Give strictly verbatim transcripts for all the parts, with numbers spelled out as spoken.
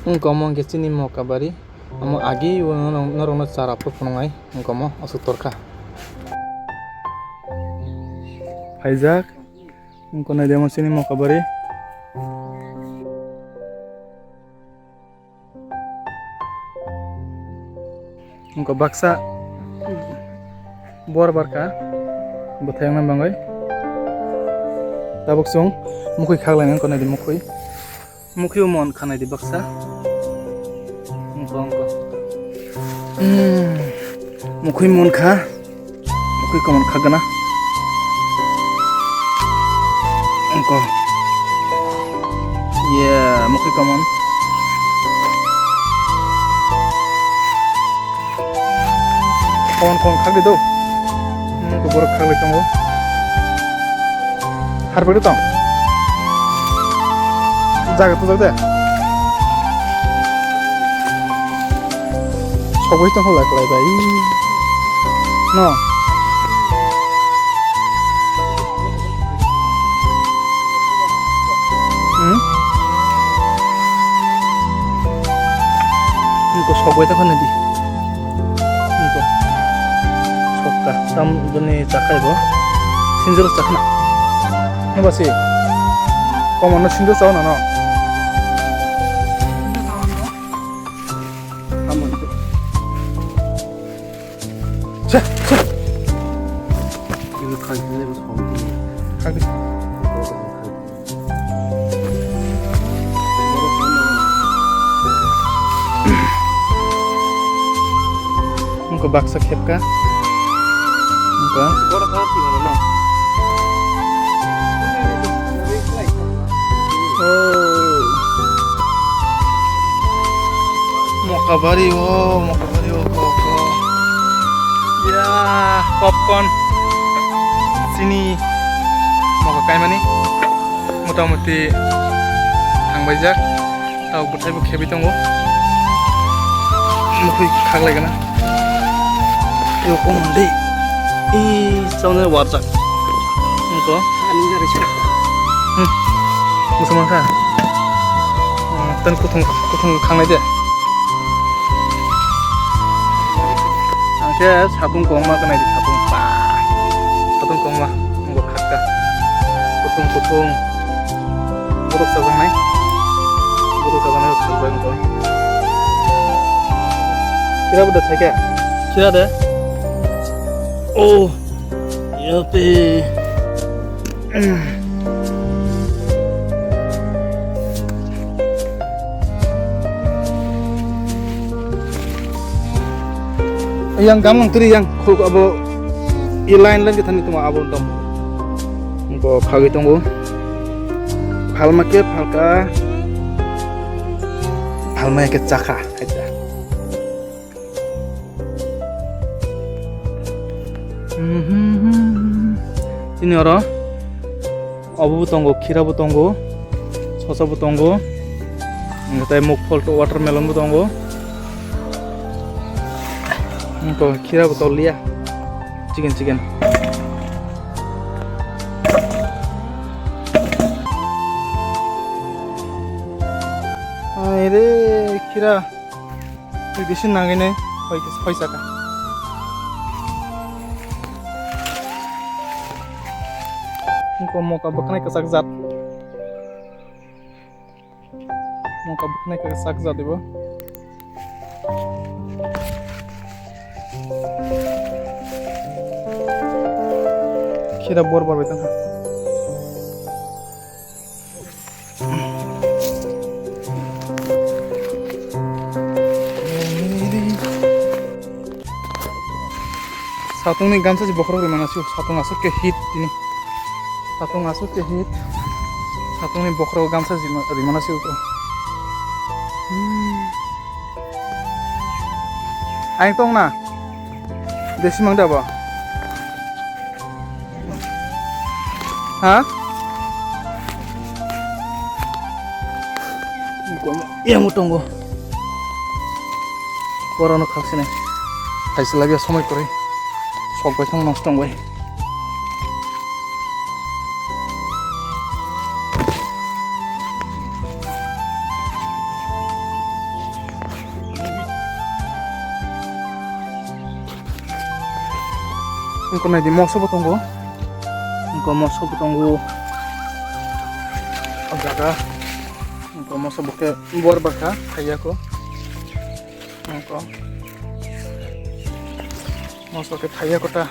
Wngkha omo hwnkhe chini mokabari. Omo agi o norok, norokno chara phuru phunuknai wngkha omo aswk torkha. Phaijak. Wngkha naidi omo chini mokabari. Wngkha baksa bor barkha bwthai wngna bagwi. Tabuk chwng mukhwi khaklainai wngkha naidi mukhwi. Mukhwi o mon khanai di baksa. Wngkha, wngkha. Hmm. Mukhwi mon kha. Mukhwi komon kha gana. Wngkha. Yeah, mukhwi komon. Komon, komon khakdi do. Hmm, borok khaklai tongo. Harpagwi tong. Jaga tujak de. Sogwi tong kholai kholai bai. No. Hmm? Niko sogwi tong kholai di. Niko. Sokka. Tam bini chakhai bo. Sinjil chakhna. No basi. Komo no sinjil chao no no. Che, che. Khagis. Wngkha baksa khepka. Wngkha. Oh. Mokabari o, mokabari o, ko, ko. Ya, popcorn. Chini moka kaimani. Motamuti thangbaijak. Tao bwthai bo khebwi tongo. Mukhwi khaklai gana. Yo, komon de. Ih, chawnai warjak. Wngkha. Hmm. Musulman kha. Hmm, tan kuthung, kuthung khangnai de. Ang khe satung kongma kwnai di satung pa. Satung kongma. Wngkha khakka. Kuthung kuthung. Borok chajaknai. Borok chajaknai rok chajaknai wngkha. Kira bo da thaikha. Kira de. Oh. Yape. Yang gamung tiri yang khuk abo i line line kita ni tuma abo tom. Ko khagi tongo. Phalma ke phalka. Phalma ke chakha. Chini oro obo bo tongo, khira bo tongo, sosa bo tongo, tei mukphol to watermelon bo tongo. Wngkha khira bo toliya, chicken, chicken. Ai re, khira. Twi bisin nangwi nai hoi khe hoi saka. Wngkha moka bwkhnai kwchak jat. Moka bwkhnai kwchak jat ibo. Khira bor barbai tongkha. Satungni gamsa si bokhorok rimana sio, satung aswk khe hit tini. Satung aswk khe hit. Satungni bokhorok gamsa si rimana sio. Hmm. Ang tong na. Desi mang da ba. Ha? Yang tongo. Borokno khaksinai. Kaisa labia somoi kwrwi. Sok bai thang nosto wng bai. Wngkha naidi moso bo tongo. Wngkha moso bo tongo. O jaga. Wngkha moso bo khe bor bakha, thaiya ko. Wngkha. Moso khe thaiya kota.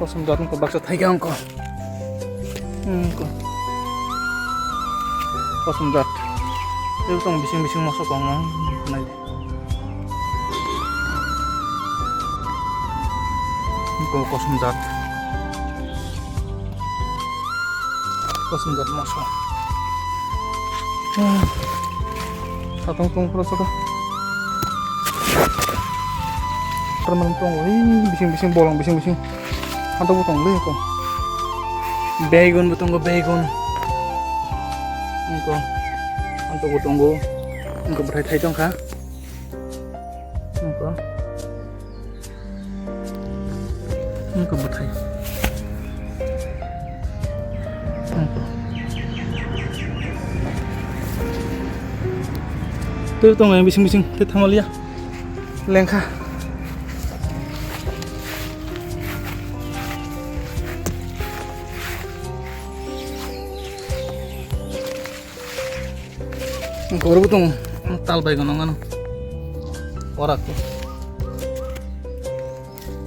Kosom jat wngkha baksa thaikha wngkha. Wngkha. Kosom jat. Tei tong bising bising moso tongo. Nai. Ko kosom jat. Kosom jat moso. Satong tong pura saka. Permen tong, ih, bising bising bolong, bising bising. Hantok bo tong le ko. Begun bo tongo, begun. Wngkha. Hantok bo tongo. Wngkha bwthai thai tongkha. Wngkha. Wngkha bwthai. Wngkha. Tei tong yang bising bising tei thamaliya. Lengkha. Goro bo tongo, tal bai gano gano. Orak.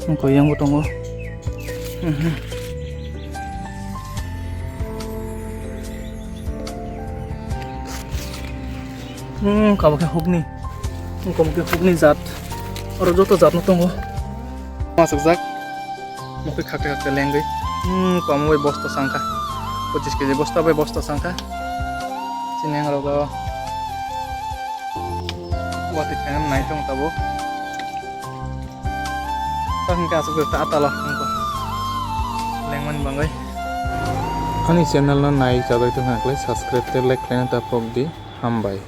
Wngkha yang bo tongo. Mhm. Hmm, kabo khe hukni. Wngkha bo khe hukni jat. Oro joto jatno tongo. Masukjak. Mokhe khakte khakte lengwi. Hmm, kwma bai bosta sangkha. Pochis keji bosta bai bosta sangkha. Chini ang rogo. Wati khaina nai tong tabo. Tang khe aswk ta atala wngkha. Lengmani bangwi. Ani channel no nai chagwi tong kha khlai subscribe tei like khlaina ta phok di. Hambai.